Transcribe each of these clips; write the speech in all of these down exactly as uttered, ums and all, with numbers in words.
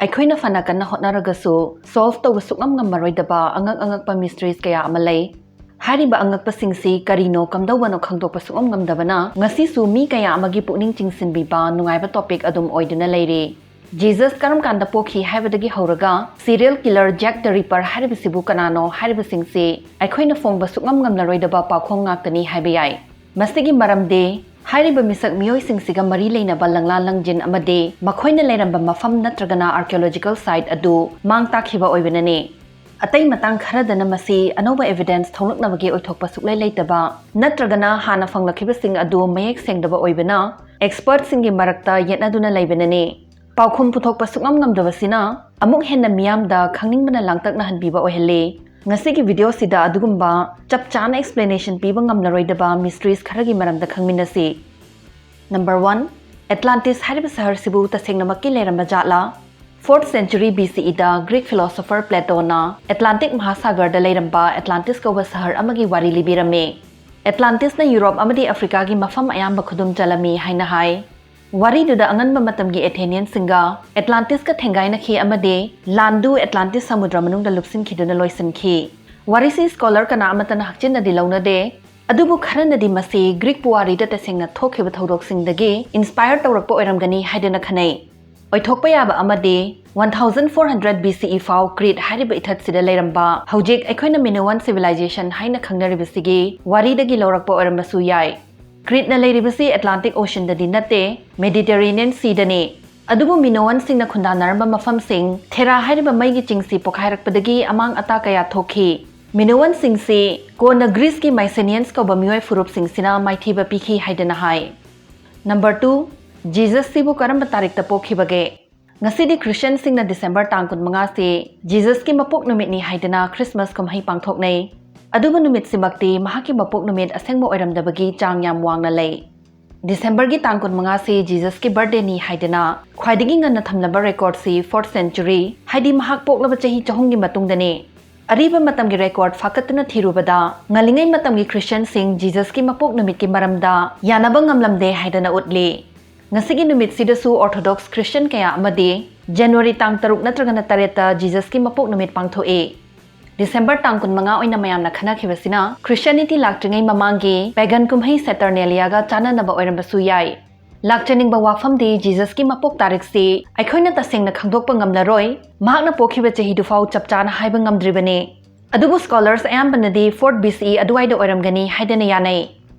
ꯑꯩꯈꯣꯏꯅ ꯐꯅ ꯀꯟꯅ ꯍꯣꯠꯅꯔꯒꯁꯨ solve ꯇꯧꯕ ꯁꯨꯛꯉꯝ ꯉꯝꯃꯔꯣꯏꯗꯕ ꯑꯉꯛ ꯑꯉꯛꯄ mysteries ꯀꯌꯥ ꯑꯃ ꯂꯩ꯫ ꯍꯥꯏꯔꯤꯕ ꯑꯉꯛꯄꯁꯤꯡꯁꯤ ꯀꯔꯤꯅꯣ, ꯀꯝꯗꯧꯕꯅꯣ ꯈꯪꯗꯣꯛꯄ ꯁꯨꯛꯉꯝ ꯉꯝꯗꯕꯅ ꯉꯁꯤꯁꯨ ꯃꯤ ꯀꯌꯥ ꯑꯃꯒꯤ ꯄꯨꯛꯅꯤꯡ ꯆꯤꯡꯁꯤꯟꯕꯤꯕ ꯅꯨꯡꯉꯥꯏꯕ topic ꯑꯗꯨꯝ ꯑꯣꯏꯗꯨꯅ ꯂꯩꯔꯤ꯫ Jesus ꯀꯔꯝ ꯀꯥꯟꯗ ꯄꯣꯛꯈꯤ ꯍꯥꯏꯕꯗꯒꯤ ꯍꯧꯔꯒ serial killer Jack the Ripper ꯍꯥꯏꯔꯤꯕꯁꯤꯕꯨ ꯀꯅꯥꯅꯣ ꯍꯥꯏꯔꯤꯕꯁꯤꯡꯁꯤ ꯑꯩꯈꯣꯏꯅ ꯐꯣꯡꯕ ꯁꯨꯛꯉꯝ ꯉꯝꯂꯔꯣꯏꯗꯕ ꯄꯥꯎꯈꯣꯡ ꯉꯥꯛꯇꯅꯤ ꯍꯥꯏꯕ ꯌꯥꯏ꯫ ꯃꯁꯤꯒꯤ ꯃꯔꯝꯗꯤ ꯍꯥꯏꯔꯤꯕ ꯃꯤꯁꯛ ꯃꯤꯑꯣꯏꯁꯤꯡꯁꯤꯒ ꯃꯔꯤ ꯂꯩꯅꯕ ꯂꯪꯂꯥ ꯂꯪꯖꯤꯟ ꯑꯃꯗꯤ ꯃꯈꯣꯏꯅ ꯂꯩꯔꯝꯕ ꯃꯐꯝ ꯅꯠꯇ꯭ꯔꯒꯅ archaeological site ꯑꯗꯨ ꯃꯥꯡ ꯇꯥꯛꯈꯤꯕ ꯑꯣꯏꯕꯅꯅꯤ꯫ ꯑꯇꯩ ꯃꯇꯥꯡ ꯈꯔꯗꯅ ꯃꯁꯤ ꯑꯅꯧꯕ evidence ꯊꯣꯛꯂꯛꯅꯕꯒꯤ ꯑꯣꯏꯊꯣꯛꯄ ꯁꯨꯛꯂꯩ ꯂꯩꯇꯕ ꯅꯠꯇ꯭ꯔꯒꯅ ꯍꯥꯟꯅ ꯐꯪꯂꯛꯈꯤꯕꯁꯤꯡ ꯑꯗꯨ ꯃꯌꯦꯛ ꯁꯦꯡꯗꯕ ꯑꯣꯏꯕꯅ expertꯁꯤꯡꯒꯤ ꯃꯔꯛꯇ ꯌꯦꯠꯅꯗꯨꯅ ꯂꯩꯕꯅꯅꯤ꯫ ꯄꯥꯎꯈꯨꯝ ꯄꯨꯊꯣꯛꯄ ꯁꯨꯛꯉꯝ ꯉꯝꯗꯕꯁꯤꯅ ꯑꯃꯨꯛ ꯍꯦꯟꯅ ꯃꯤꯌꯥꯝꯗ ꯈꯪꯅꯤꯡꯕꯅ ꯂꯥꯡꯇꯛꯅꯍꯟꯕꯤꯕ ꯑꯣꯏꯍꯜꯂꯤ꯫ ꯉꯁꯤꯒꯤ videoꯁꯤꯗ ꯑꯗꯨꯒꯨꯝꯕ ꯆꯞ ꯆꯥꯅ explanation ꯄꯤꯕ ꯉꯝꯂꯔꯣꯏꯗꯕ mysteries ꯈꯔꯒꯤ ꯃꯔꯝꯗ ꯈꯪꯃꯤꯟꯅꯁꯤ꯫ Number one, Atlantis ꯍꯥꯏꯔꯤꯕ ꯁꯍꯔꯁꯤꯕꯨ ꯇꯁꯦꯡꯅꯃꯛꯀꯤ ꯂꯩꯔꯝꯕ ꯖꯥꯠꯂꯥ? Fourth century BCEꯗ Greek philosopher Platoꯅ Atlantic ꯃꯍꯥꯁꯥꯒꯔꯗ ꯂꯩꯔꯝꯕ Atlantis ꯀꯧꯕ ꯁꯍꯔ ꯑꯃꯒꯤ ꯋꯥꯔꯤ ꯂꯤꯕꯤꯔꯝꯃꯤ꯫ Atlantisꯅ ꯌꯨꯔꯣꯞ ꯑꯃꯗꯤ ꯑꯐ꯭ꯔꯤꯀꯥꯒꯤ ꯃꯐꯝ ꯑꯌꯥꯝꯕ ꯈꯨꯗꯨꯝ ꯆꯜꯂꯝꯃꯤ ꯍꯥꯏꯅ ꯍꯥꯏ꯫ ꯋꯥꯔꯤꯗꯨꯗ ꯑꯉꯟꯕ ꯃꯇꯝꯒꯤ Athenianꯁꯤꯡꯒ Atlantisꯀ ꯊꯦꯡꯒꯥꯏꯅꯈꯤ ꯑꯃꯗꯤ ꯂꯥꯟꯗꯨ Atlantis ꯁꯃꯨꯗ꯭ꯔ ꯃꯅꯨꯡꯗ ꯂꯨꯞꯁꯤꯟꯈꯤꯗꯨꯅ ꯂꯣꯏꯁꯤꯟꯈꯤ꯫ ꯋꯥꯔꯤꯁꯤ scholar ꯀꯅꯥ ꯑꯃꯠꯇꯅ ꯍꯛꯆꯤꯟꯅꯗꯤ ꯂꯧꯅꯗꯦ, ꯑꯗꯨꯕꯨ ꯈꯔꯅꯗꯤ ꯃꯁꯤ Greek ꯄꯨꯋꯥꯔꯤꯗ ꯇꯁꯦꯡꯅ ꯊꯣꯛꯈꯤꯕ ꯊꯧꯗꯣꯛꯁꯤꯡꯗꯒꯤ inspire ꯇꯧꯔꯛꯄ ꯑꯣꯏꯔꯝꯒꯅꯤ ꯍꯥꯏꯗꯨꯅ ꯈꯟꯅꯩ꯫ ꯑꯣꯏꯊꯣꯛꯄ ꯌꯥꯕ ꯑꯃꯗꯤ one thousand four hundred BCE ꯐꯥꯎ Crete ꯍꯥꯏꯔꯤꯕ ꯏꯊꯠꯁꯤꯗ ꯂꯩꯔꯝꯕ, ꯍꯧꯖꯤꯛ ꯑꯩꯈꯣꯏꯅ Minoan civilization ꯍꯥꯏꯅ ꯈꯪꯅꯔꯤꯕꯁꯤꯒꯤ ꯋꯥꯔꯤꯗꯒꯤ ꯂꯧꯔꯛꯄ ꯑꯣꯏꯔꯝꯕꯁꯨ ꯌꯥꯏ꯫ Creteꯅ ꯂꯩꯔꯤꯕꯁꯤ Atlantic Oceanꯗꯗꯤ ꯅꯠꯇꯦ, Mediterranean Seaꯗꯅꯤ꯫ ꯑꯗꯨꯕꯨ Minoanꯁꯤꯡꯅ ꯈꯨꯟꯗꯥꯅꯔꯝꯕ ꯃꯐꯝꯁꯤꯡ, Thera ꯍꯥꯏꯔꯤꯕ ꯃꯩꯒꯤ ꯆꯤꯡꯁꯤ ꯄꯣꯈꯥꯏꯔꯛꯄꯗꯒꯤ ꯑꯃꯥꯡ ꯑꯇꯥ ꯀꯌꯥ ꯊꯣꯛꯈꯤ꯫ Minoanꯁꯤꯡꯁꯤ ꯀꯣꯟꯅ Greeceꯀꯤ Mycenaeans ꯀꯧꯕ ꯃꯤꯑꯣꯏ ꯐꯨꯔꯨꯞꯁꯤꯡꯁꯤꯅ ꯃꯥꯏꯊꯤꯕ ꯄꯤꯈꯤ ꯍꯥꯏꯗꯅ ꯍꯥꯏ꯫ Number two, Jesusꯁꯤꯕꯨ ꯀꯔꯝꯕ ꯇꯥꯔꯤꯛꯇ ꯄꯣꯛꯈꯤꯕꯒꯦ? ꯉꯁꯤꯗꯤ Christianꯁꯤꯡꯅ December ꯇꯥꯡ ꯀꯨꯟꯃꯉꯥꯁꯤ Jesusꯀꯤ ꯃꯄꯣꯛ ꯅꯨꯃꯤꯠꯅꯤ ꯍꯥꯏꯗꯅ Christmas ꯀꯨꯝꯍꯩ ꯄꯥꯡꯊꯣꯛꯅꯩ꯫ ꯑꯗꯨꯕꯨ ꯅꯨꯃꯤꯠꯁꯤꯃꯛꯇꯤ ꯃꯍꯥꯛꯀꯤ ꯃꯄꯣꯛ ꯅꯨꯃꯤꯠ ꯑꯁꯦꯡꯕ ꯑꯣꯏꯔꯝꯗꯕꯒꯤ ꯆꯥꯡ ꯌꯥꯝ ꯋꯥꯡꯅ ꯂꯩ꯫ Decemberꯒꯤ ꯇꯥꯡ ꯀꯨꯟꯃꯉꯥꯁꯤ Jesusꯀꯤ birthdayꯅꯤ ꯍꯥꯏꯗꯅ ꯈ꯭ꯋꯥꯏꯗꯒꯤ ꯉꯟꯅ ꯊꯝꯂꯕ recordꯁꯤ fourth century, ꯍꯥꯏꯗꯤ ꯃꯍꯥꯛ ꯄꯣꯛꯂꯕ ꯆꯍꯤ ꯆꯍꯨꯝꯒꯤ ꯃꯇꯨꯡꯗꯅꯤ꯫ ꯑꯔꯤꯕ ꯃꯇꯝꯒꯤ record ꯐꯥꯀꯠꯇꯨꯅ ꯊꯤꯔꯨꯕꯗ, ꯉꯜꯂꯤꯉꯩ ꯃꯇꯝꯒꯤ Christianꯁꯤꯡ Jesusꯀꯤ ꯃꯄꯣꯛ ꯅꯨꯃꯤꯠꯀꯤ ꯃꯔꯝꯗ ꯌꯥꯅꯕ ꯉꯝꯂꯝꯗꯦ ꯍꯥꯏꯗꯅ ꯎꯠꯂꯤ꯫ ꯉꯁꯤꯒꯤ ꯅꯨꯃꯤꯠꯁꯤꯗꯁꯨ Orthodox Christian ꯀꯌꯥ ꯑꯃꯗꯤ January ꯇꯥꯡ ꯇꯔꯨꯛ ꯅꯠꯇ꯭ꯔꯒꯅ ꯇꯔꯦꯠꯇ ꯖꯤꯖꯁꯀꯤ ꯃꯄꯣꯛ ꯅꯨꯃꯤꯠ ꯄꯥꯡꯊꯣꯛꯏ꯫ December ꯇꯥꯡ ꯀꯨꯟꯃꯉꯥ ꯑꯣꯏꯅ ꯃꯌꯥꯝꯅ ꯈꯟꯅꯈꯤꯕꯁꯤꯅ Christianity ꯂꯥꯛꯇ꯭ꯔꯤꯉꯩ ꯃꯃꯥꯡꯒꯤ pagan ꯀꯨꯝꯍꯩ Saturnaliaꯒ ꯆꯥꯟꯅꯅꯕ ꯑꯣꯏꯔꯝꯕꯁꯨ ꯌꯥꯏ꯫ ꯂꯥꯛꯆꯅꯤꯡꯕ ꯋꯥꯐꯝꯗꯤ ꯖꯤꯖꯁꯀꯤ ꯃꯄꯣꯛ ꯇꯥꯔꯤꯛꯁꯤ ꯑꯩꯈꯣꯏꯅ ꯇꯁꯦꯡꯅ ꯈꯪꯗꯣꯛꯄ ꯉꯝꯂꯔꯣꯏ, ꯃꯍꯥꯛꯅ ꯄꯣꯛꯈꯤꯕ ꯆꯍꯤꯗꯨꯐꯥꯎ ꯆꯞ ꯆꯥꯅ ꯍꯥꯏꯕ ꯉꯝꯗ꯭ꯔꯤꯕꯅꯤ꯫ ꯑꯗꯨꯕꯨ scholars ꯑꯌꯥꯝꯕꯅꯗꯤ fourth B C E ꯑꯗꯨꯋꯥꯏꯗ ꯑꯣꯏꯔꯝꯒꯅꯤ ꯍꯥꯏꯗꯅ ꯌꯥꯅꯩ꯫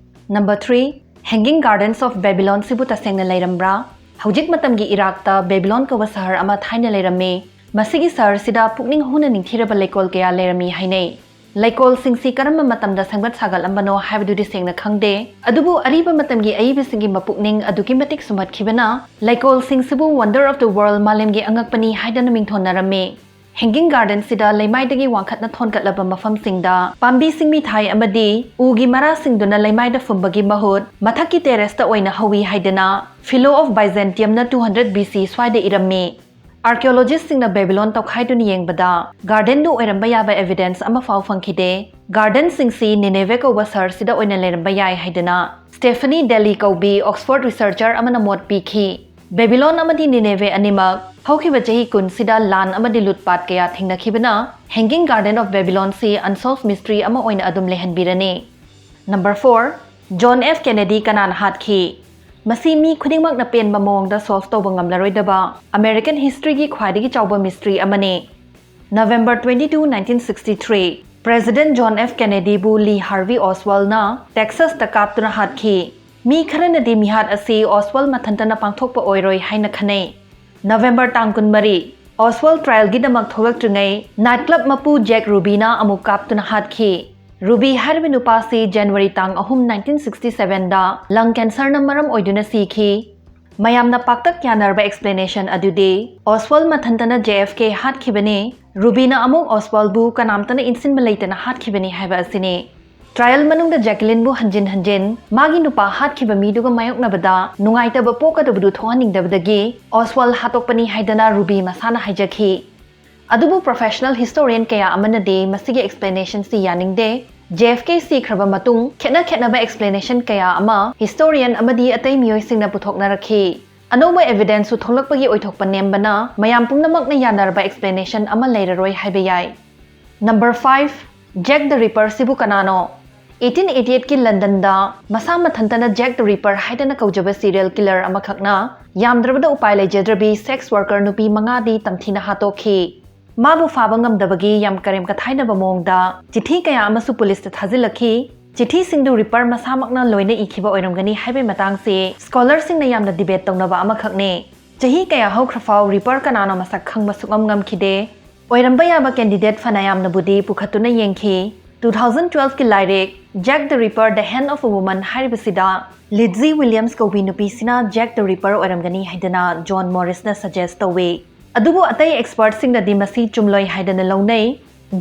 Number three, Hanging Gardens of Babylon ꯁꯤꯕꯨ ꯇꯁꯦꯡꯅ ꯂꯩꯔꯝꯕ꯭ꯔꯥ? ꯍꯧꯖꯤꯛ ꯃꯇꯝꯒꯤ ꯏꯔꯥꯛꯇ ꯕꯦꯕꯤꯂꯣꯟ ꯀꯧꯕ ꯁꯍꯔ ꯑꯃ ꯊꯥꯏꯅ ꯂꯩꯔꯝꯃꯤ꯫ ꯃꯁꯤꯒꯤ ꯁꯍꯔꯁꯤꯗ ꯄꯨꯛꯅꯤꯡ ꯍꯨꯅ ꯅꯤꯡꯊꯤꯔꯕ ꯂꯩꯀꯣꯜ ꯀꯌꯥ ꯂꯩꯔꯝꯃꯤ ꯍꯥꯏꯅꯩ꯫ ꯂꯩꯀꯣꯜꯁꯤꯡꯁꯤ ꯀꯔꯝꯕ ꯃꯇꯝꯗ ꯁꯦꯝꯒꯠ ꯁꯥꯒꯠꯂꯝꯕꯅꯣ ꯍꯥꯏꯕꯗꯨꯗꯤ ꯁꯦꯡꯅ ꯈꯪꯗꯦ꯫ ꯑꯗꯨꯕꯨ ꯑꯔꯤꯕ ꯃꯇꯝꯒꯤ ꯑꯏꯕꯁꯤꯡꯒꯤ ꯃꯄꯨꯛꯅꯤꯡ ꯑꯗꯨꯛꯀꯤ ꯃꯇꯤꯛ ꯁꯨꯝꯍꯠꯈꯤꯕꯅ ꯂꯩꯀꯣꯜꯁꯤꯡꯁꯤꯕꯨ Wonder of the World, ꯃꯥꯂꯦꯝꯒꯤ ꯑꯉꯛꯄꯅꯤ ꯍꯥꯏꯗꯅ ꯃꯤꯡꯊꯣꯟꯅꯔꯝꯃꯤ꯫ Hanging Gardens ꯁꯤꯗ ꯂꯩꯃꯥꯏꯗꯒꯤ ꯋꯥꯡꯈꯠꯅ ꯊꯣꯟꯒꯠꯂꯕ ꯃꯐꯝꯁꯤꯡꯗ ꯄꯥꯝꯕꯤ ꯁꯤꯡꯃꯤꯊꯥꯏ ꯑꯃꯗꯤ ꯎꯒꯤ ꯃꯔꯥꯁꯤꯡꯗꯨꯅ ꯂꯩꯃꯥꯏꯗ ꯐꯨꯝꯕꯒꯤ ꯃꯍꯨꯠ ꯃꯊꯛꯀꯤ terrace ꯇ ꯑꯣꯏꯅ ꯍꯧꯏ ꯍꯥꯏꯗꯅ Philo of Byzantium ꯅ two hundred B C ꯁ꯭ꯋꯥꯏꯗ ꯏꯔꯝꯃꯤ꯫ Archaeologist ꯁꯤꯡꯅ ꯕꯦꯕꯤꯂꯣꯟ ꯇꯧꯈꯥꯏꯗꯨꯅ ꯌꯦꯡꯕꯗ garden ꯗꯨ ꯑꯣꯏꯔꯝꯕ ꯌꯥꯕ evidence ꯑꯃꯐꯥꯎ ꯐꯪꯈꯤꯗꯦ꯫ Garden ꯁꯤꯡꯁꯤ ꯅꯤꯅꯦꯚꯦ ꯀꯧꯕ ꯁꯍꯔꯁꯤꯗ ꯑꯣꯏꯅ ꯂꯩꯔꯝꯕ ꯌꯥꯏ ꯍꯥꯏꯗꯅ Stephanie Dalley ꯀꯧꯕꯤ Oxford researcher ꯑꯃꯅ ꯃꯣꯠ ꯄꯤꯈꯤ꯫ ꯕꯦꯕꯤꯂꯣꯟ ꯑꯃꯗꯤ ꯅꯤꯅꯦꯚꯦ ꯑꯅꯤꯃꯛ ꯍꯧꯈꯤꯕ ꯆꯍꯤ ꯀꯨꯟꯁꯤꯗ ꯂꯥꯟ ꯑꯃꯗꯤ ꯂꯨꯠꯄꯥꯠ ꯀꯌꯥ ꯊꯦꯡꯅꯈꯤꯕꯅ Hanging Garden of Babylon ꯁꯤ unsolved mystery ꯑꯃ ꯑꯣꯏꯅ ꯑꯗꯨꯝ ꯂꯩꯍꯟꯕꯤꯔꯅꯤ꯫ Number four, John F Kennedy ꯀꯅꯥꯅ ꯍꯥꯠꯈꯤ? ꯃꯁꯤ ꯃꯤ ꯈꯨꯗꯤꯡꯃꯛꯅ ꯄꯦꯟꯕ ꯃꯑꯣꯡꯗ solve ꯇꯧꯕ ꯉꯝꯂꯔꯣꯏꯗꯕ American history ꯒꯤ ꯈ꯭ꯋꯥꯏꯗꯒꯤ ꯆꯥꯎꯕ mystery ꯑꯃꯅꯤ꯫ November twenty two, nineteen sixty three, President John F Kennedy ꯕꯨ Lee Harvey Oswald ꯅ Texas ꯇ ꯀꯥꯞꯇꯨꯅ ꯍꯥꯠꯈꯤ꯫ ꯃꯤ ꯈꯔꯅꯗꯤ ꯃꯤꯍꯥꯠ ꯑꯁꯤ Oswald ꯃꯊꯟꯇꯅ ꯄꯥꯡꯊꯣꯛꯄ ꯑꯣꯏꯔꯣꯏ ꯍꯥꯏꯅ ꯈꯟꯅꯩ꯫ November ꯇꯥꯡ ꯀꯨꯟꯃꯔꯤ, Oswald trial ꯒꯤꯗꯃꯛ ꯊꯣꯛꯂꯛꯇ꯭ꯔꯤꯉꯩ night club ꯃꯄꯨ Jack Ruby ꯅ ꯑꯃꯨꯛ ꯀꯥꯞꯇꯨꯅ ꯍꯥꯠꯈꯤ꯫ Ruby ꯍꯥꯏꯔꯤꯕ ꯅꯨꯄꯥꯁꯤ January ꯇꯥꯡ ꯑꯍꯨꯝ, nineteen sixty seven ꯗ lung cancer ꯅ ꯃꯔꯝ ꯑꯣꯏꯗꯨꯅ ꯁꯤꯈꯤ꯫ ꯃꯌꯥꯝꯅ ꯄꯥꯛꯇꯛ ꯌꯥꯅꯔꯕ explanation ꯑꯗꯨꯗꯤ Oswald ꯃꯊꯟꯇꯅ J F K ꯍꯥꯠꯈꯤꯕꯅꯤ, Ruby ꯅ ꯑꯃꯨꯛ Oswald ꯕꯨ ꯀꯅꯥꯝꯇꯅ ꯏꯟꯁꯤꯟꯕ ꯂꯩꯇꯅ ꯍꯥꯠꯈꯤꯕꯅꯤ ꯍꯥꯏꯕ ꯑꯁꯤꯅꯤ꯫ Trial ꯃꯅꯨꯡꯗ Jacqueline ꯕꯨ ꯍꯟꯖꯤꯟ ꯍꯟꯖꯤꯟ ꯃꯥꯒꯤ ꯅꯨꯄꯥ ꯍꯥꯠꯈꯤꯕ ꯃꯤꯗꯨꯒ ꯃꯥꯌꯣꯛꯅꯕꯗ ꯅꯨꯡꯉꯥꯏꯇꯕ ꯄꯣꯛꯀꯗꯕꯗꯨ ꯊꯣꯛꯍꯟꯅꯤꯡꯗꯕꯗꯒꯤ Oswald ꯍꯥꯠꯇꯣꯛꯄꯅꯤ ꯍꯥꯏꯗꯅ Ruby ꯃꯁꯥꯅ ꯍꯥꯏꯖꯈꯤ꯫ ꯑꯗꯨꯕꯨ professional historian ꯀꯌꯥ ꯑꯃꯅꯗꯤ ꯃꯁꯤꯒꯤ explanation ꯁꯤ ꯌꯥꯅꯤꯡꯗꯦ꯫ J F K ꯁꯤꯈ꯭ꯔꯕ ꯃꯇꯨꯡ ꯈꯦꯠꯅ ꯈꯦꯠꯅꯕ explanation ꯀꯌꯥ ꯑꯃ historian ꯑꯃꯗꯤ ꯑꯇꯩ ꯃꯤꯑꯣꯏꯁꯤꯡꯅ ꯄꯨꯊꯣꯛꯅꯔꯛꯈꯤ꯫ ꯑꯅꯧꯕ evidence ꯁꯨ ꯊꯣꯛꯂꯛꯄꯒꯤ ꯑꯣꯏꯊꯣꯛꯄ ꯅꯦꯝꯕꯅ ꯃꯌꯥꯝ ꯄꯨꯝꯅꯃꯛꯅ ꯌꯥꯅꯔꯕ explanation ꯑꯃ ꯂꯩꯔꯔꯣꯏ ꯍꯥꯏꯕ ꯌꯥꯏ꯫ Number five, Jack the Ripper ꯁꯤꯕꯨ ꯀꯅꯥꯅꯣ? eighteen eighty eight ꯀꯤ London ꯗ ꯃꯁꯥ ꯃꯊꯟꯇꯅ Jack the Ripper ꯍꯥꯏꯗꯅ ꯀꯧꯖꯕ serial killer ꯑꯃꯈꯛꯅ ꯌꯥꯝꯗ꯭ꯔꯕꯗ ꯎꯄꯥꯏ ꯂꯩꯖꯗ꯭ꯔꯕꯤ sex worker ꯅꯨꯄꯤ ꯃꯉꯥꯗꯤ ꯇꯝꯊꯤꯅ ꯍꯥꯠꯇꯣꯛꯈꯤ꯫ ꯃꯥꯕꯨ ꯐꯥꯕ ꯉꯝꯗꯕꯒꯤ ꯌꯥꯝ ꯀꯔꯦꯝ ꯀꯊꯥꯏꯅꯕ ꯃꯑꯣꯡꯗ ꯆꯤꯊꯤ ꯀꯌꯥ ꯑꯃꯁꯨ ꯄꯨꯂꯤꯁꯇ ꯊꯥꯖꯤꯜꯂꯛꯈꯤ꯫ ꯆꯤꯊꯤꯁꯤꯡꯗꯨ Ripper ꯃꯁꯥꯃꯛꯅ ꯂꯣꯏꯅ ꯏꯈꯤꯕ ꯑꯣꯏꯔꯝꯒꯅꯤ ꯍꯥꯏꯕꯒꯤ ꯃꯇꯥꯡꯁꯤ scholar ꯁꯤꯡꯅ ꯌꯥꯝꯅ debate ꯇꯧꯅꯕ ꯑꯃꯈꯛꯅꯤ꯫ ꯆꯍꯤ ꯀꯌꯥ ꯍꯧꯈ꯭ꯔꯐꯥꯎ Ripper ꯀꯅꯥꯅꯣ ꯃꯁꯛ ꯈꯪꯕ ꯁꯨꯛꯉꯝ ꯉꯝꯈꯤꯗꯦ꯫ ꯑꯣꯏꯔꯝꯕ ꯌꯥꯕ candidate ꯐꯅ ꯌꯥꯝꯅꯕꯨꯗꯤ ꯄꯨꯈꯠꯇꯨꯅ ꯌꯦꯡꯈꯤ꯫ Two thousand twelve ꯀꯤ ꯂꯥꯏꯔꯤꯛ Jack the Ripper, The Hand of a Woman ꯍꯥꯏꯔꯤꯕꯁꯤꯗ Lizzie Williams ꯀꯧꯕꯤ ꯅꯨꯄꯤꯁꯤꯅ Jack the Ripper ꯑꯣꯏꯔꯝꯒꯅꯤ ꯍꯥꯏꯗꯅ John Morris ꯅ suggest ꯇꯧꯏ꯫ ꯑꯗꯨꯕꯨ ꯑꯇꯩ expert ꯁꯤꯡꯅꯗꯤ ꯃꯁꯤ ꯆꯨꯝꯂꯣꯏ ꯍꯥꯏꯗꯅ ꯂꯧꯅꯩ꯫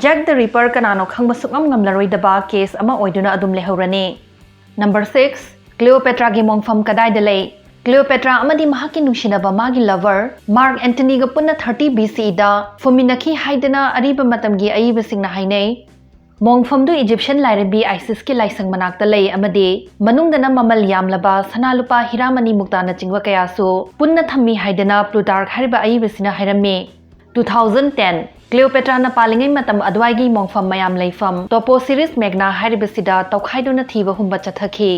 Jack the Ripper ꯀꯅꯥꯅꯣ ꯈꯪꯕ ꯁꯨꯛꯉꯝ ꯉꯝꯂꯔꯣꯏꯗꯕ case ꯑꯃ ꯑꯣꯏꯗꯨꯅ ꯑꯗꯨꯝ ꯂꯩꯍꯧꯔꯅꯤ꯫ Number six, Cleopatra ꯒꯤ ꯃꯣꯡꯐꯝ ꯀꯗꯥꯏꯗ ꯂꯩ? Cleopatra ꯑꯃꯗꯤ ꯃꯍꯥꯛꯀꯤ ꯅꯨꯡꯁꯤꯅꯕ ꯃꯥꯒꯤ lover Mark Antony ꯒ ꯄꯨꯟꯅ thirty B C E ꯗ ꯐꯨꯝꯃꯤꯟꯅꯈꯤ ꯍꯥꯏꯗꯅ ꯑꯔꯤꯕ ꯃꯇꯝꯒꯤ ꯑꯏꯕꯁꯤꯡꯅ ꯍꯥꯏꯅꯩ꯫ ꯃꯣꯡꯐꯝꯗꯨ Egyptian ꯂꯥꯏꯔꯦꯝꯕꯤ Isis ꯀꯤ ꯂꯥꯏꯁꯪ ꯃꯅꯥꯛꯇ ꯂꯩ ꯑꯃꯗꯤ ꯃꯅꯨꯡꯗꯅ ꯃꯃꯜ ꯌꯥꯝꯂꯕ ꯁꯅꯥ ꯂꯨꯄꯥ ꯍꯤꯔꯥ ꯃꯅꯤ ꯃꯨꯛꯇꯥꯅꯆꯤꯡꯕ ꯀꯌꯥꯁꯨ ꯄꯨꯟꯅ ꯊꯝꯃꯤ ꯍꯥꯏꯗꯅ Plutarch ꯍꯥꯏꯔꯤꯕ ꯑꯏꯕꯁꯤꯅ ꯍꯥꯏꯔꯝꯃꯤ꯫ Two thousand ten, Cleopatra ꯅ ꯄꯥꯜꯂꯤꯉꯩ ꯃꯇꯝ ꯑꯗꯨꯋꯥꯏꯒꯤ ꯃꯣꯡꯐꯝ ꯃꯌꯥꯝ ꯂꯩꯐꯝ Topoceres Magna ꯍꯥꯏꯔꯤꯕꯁꯤꯗ ꯇꯧꯈꯥꯏꯗꯨꯅ ꯊꯤꯕ ꯍꯨꯝꯕ ꯆꯠꯊꯈꯤ꯫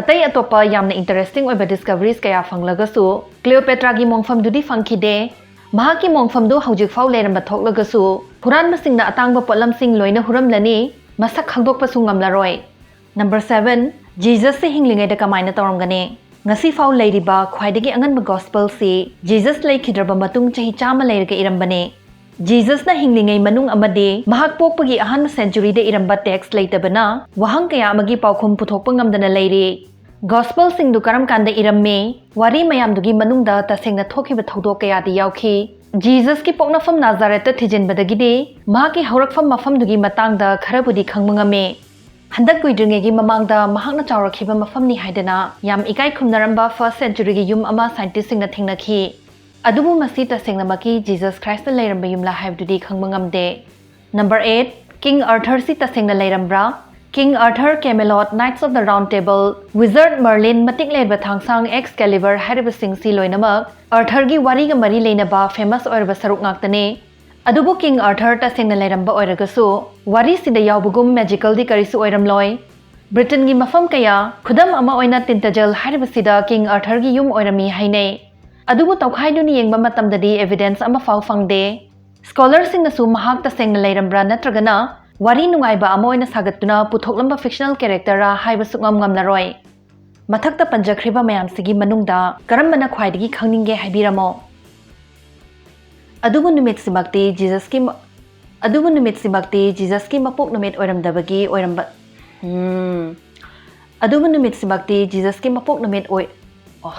ꯑꯇꯩ ꯑꯇꯣꯞꯄ ꯌꯥꯝꯅ interesting ꯑꯣꯏꯕ discoveries ꯀꯌꯥ ꯐꯪꯂꯒꯁꯨ Cleopatra ꯒꯤ ꯃꯣꯡꯐꯝꯗꯨꯗꯤ ꯐꯪꯈꯤꯗꯦ꯫ ꯃꯍꯥꯛꯀꯤ ꯃꯣꯡꯐꯝꯗꯨ ꯍꯧꯖꯤꯛꯐꯥꯎ ꯂꯩꯔꯝꯕ ꯊꯣꯛꯂꯒꯁꯨ ꯍꯨꯔꯥꯟꯕꯁꯤꯡꯅ ꯑꯇꯥꯡꯕ ꯄꯣꯠꯂꯝꯁꯤꯡ ꯂꯣꯏꯅ ꯍꯨꯔꯝꯂꯅꯤ, ꯃꯁꯛ ꯈꯪꯗꯣꯛꯄꯁꯨ ꯉꯝꯂꯔꯣꯏ꯫ Number seven, Jesus ꯁꯤ ꯍꯤꯡꯂꯤꯉꯩꯗ ꯀꯃꯥꯏꯅ ꯇꯧꯔꯝꯒꯅꯤ? ꯉꯁꯤꯐꯥꯎ ꯂꯩꯔꯤꯕ ꯈ꯭ꯋꯥꯏꯗꯒꯤ ꯑꯉꯟꯕ gospel ꯁꯤ Jesus ꯂꯩꯈꯤꯗ꯭ꯔꯕ ꯃꯇꯨꯡ ꯆꯍꯤ ꯆꯥꯝꯃ ꯂꯩꯔꯒ ꯏꯔꯝꯕꯅꯤ꯫ Jesus ꯅ ꯍꯤꯡꯂꯤꯉꯩ ꯃꯅꯨꯡ ꯑꯃꯗꯤ ꯃꯍꯥꯛ ꯄꯣꯛꯄꯒꯤ ꯑꯍꯥꯟꯕ century ꯗ ꯏꯔꯝꯕ text ꯂꯩꯇꯕꯅ ꯋꯥꯍꯪ ꯀꯌꯥ ꯑꯃꯒꯤ ꯄꯥꯎꯈꯨꯝ ꯄꯨꯊꯣꯛꯄ ꯉꯝꯗꯅ ꯂꯩꯔꯤ꯫ Gospel ꯁꯤꯡꯗꯨ ꯀꯔꯝ ꯀꯥꯟꯗ ꯏꯔꯝꯃꯤ? ꯋꯥꯔꯤ ꯃꯌꯥꯝꯗꯨꯒꯤ ꯃꯅꯨꯡꯗ ꯇꯁꯦꯡꯅ ꯊꯣꯛꯈꯤꯕ ꯊꯧꯗꯣꯛ ꯀꯌꯥꯗꯤ ꯌꯥꯎꯈꯤ꯫ Jesus ꯀꯤ ꯄꯣꯛꯅꯐꯝ ꯅꯥꯖꯥꯔꯦꯠꯇ ꯊꯤꯖꯤꯟꯕꯗꯒꯤꯗꯤ ꯃꯍꯥꯛꯀꯤ ꯍꯧꯔꯛꯐꯝ ꯃꯐꯝꯗꯨꯒꯤ ꯃꯇꯥꯡꯗ ꯈꯔꯕꯨꯗꯤ ꯈꯪꯕ ꯉꯝꯃꯤ꯫ ꯍꯟꯗꯛ ꯀꯨꯏꯗ꯭ꯔꯤꯉꯩꯒꯤ ꯃꯃꯥꯡꯗ ꯃꯍꯥꯛꯅ ꯆꯥꯎꯔꯛꯈꯤꯕ ꯃꯐꯝꯅꯤ ꯍꯥꯏꯗꯅ ꯌꯥꯝ ꯏꯀꯥꯏ ꯈꯨꯝꯅꯔꯝꯕ first century ꯒꯤ ꯌꯨꯝ ꯑꯃ scientist ꯁꯤꯡꯅ ꯊꯦꯡꯅꯈꯤ꯫ ꯑꯗꯨꯕꯨ ꯃꯁꯤ ꯇꯁꯦꯡꯅꯃꯛꯀꯤ Jesus Christ ꯅ ꯂꯩꯔꯝꯕ ꯌꯨꯝꯂꯥ ꯍꯥꯏꯕꯗꯨꯗꯤ ꯈꯪꯕ ꯉꯝꯗꯦ꯫ Number eight, King Arthur ꯁꯤ ꯇꯁꯦꯡꯅ ꯂꯩꯔꯝꯕ꯭ꯔꯥ? King Arthur, Camelot, Knights of the Round Table, Wizard Merlin, ꯃꯇꯤꯛ ꯂꯩꯔꯕ ꯊꯥꯡꯁꯥꯡ, Excalibur ꯍꯥꯏꯔꯤꯕꯁꯤꯡꯁꯤ ꯂꯣꯏꯅꯃꯛ ꯑꯥꯔꯊꯔꯒꯤ ꯋꯥꯔꯤꯒ ꯃꯔꯤ ꯂꯩꯅꯕ famous ꯑꯣꯏꯔꯕ ꯁꯔꯨꯛ ꯉꯥꯛꯇꯅꯤ꯫ ꯑꯗꯨꯕꯨ King Arthur ꯇꯁꯦꯡꯅ ꯂꯩꯔꯝꯕ ꯑꯣꯏꯔꯒꯁꯨ, ꯋꯥꯔꯤꯁꯤꯗ ꯌꯥꯎꯕꯒꯨꯝ magicalꯗꯤ ꯀꯔꯤꯁꯨ ꯑꯣꯏꯔꯝꯂꯣꯏ꯫ ꯕ꯭ꯔꯤꯇꯦꯟꯒꯤ ꯃꯐꯝ ꯀꯌꯥ, ꯈꯨꯗꯝ ꯑꯃ ꯑꯣꯏꯅ Tintagel ꯍꯥꯏꯔꯤꯕꯁꯤꯗ King Arthurꯒꯤ ꯌꯨꯝ ꯑꯣꯏꯔꯝꯃꯤ ꯍꯥꯏꯅꯩ꯫ ꯑꯗꯨꯕꯨ ꯇꯧꯈꯥꯏꯗꯨꯅ ꯌꯦꯡꯕ ꯃꯇꯝꯗꯗꯤ evidence ꯑꯃꯐꯥꯎ ꯐꯪꯗꯦ꯫ Scholarꯁꯤꯡꯅꯁꯨ ꯃꯍꯥꯛ ꯇꯁꯦꯡꯅ ꯂꯩꯔꯝꯕ꯭ꯔꯥ ꯅꯠꯇ꯭ꯔꯒꯅ ꯋꯥꯔꯤ ꯅꯨꯡꯉꯥꯏꯕ ꯑꯃ ꯑꯣꯏꯅ ꯁꯥꯒꯠꯇꯨꯅ ꯄꯨꯊꯣꯛꯂꯝꯕ fictional characterꯔꯥ ꯍꯥꯏꯕ ꯁꯨꯛꯉꯝ ꯉꯝꯂꯔꯣꯏ꯫ ꯃꯊꯛꯇ ꯄꯟꯖꯈ꯭ꯔꯤꯕ ꯃꯌꯥꯝꯁꯤꯒꯤ ꯃꯅꯨꯡꯗ ꯀꯔꯝꯕꯅ ꯈ꯭ꯋꯥꯏꯗꯒꯤ ꯈꯪꯅꯤꯡꯒꯦ ꯍꯥꯏꯕꯤꯔꯝꯃꯣ꯫ ꯑꯗꯨꯕꯨ ꯅꯨꯃꯤꯠꯁꯤꯃꯛꯇꯤ ꯖꯤꯖꯁꯀꯤ ꯃ-, ꯑꯗꯨꯕꯨ ꯅꯨꯃꯤꯠꯁꯤꯃꯛꯇꯤ ꯖꯤꯖꯁꯀꯤ ꯃꯄꯣꯛ ꯅꯨꯃꯤꯠ ꯑꯣꯏꯔꯝꯗꯕꯒꯤ ꯑꯣꯏꯔꯝꯕ, ꯎꯝ꯫ ꯑꯗꯨꯕꯨ ꯅꯨꯃꯤꯠꯁꯤꯃꯛꯇꯤ ꯖꯤꯖꯁꯀꯤ ꯃꯄꯣꯛ ꯅꯨꯃꯤꯠ ꯑꯣꯏ-, ꯑꯣ꯫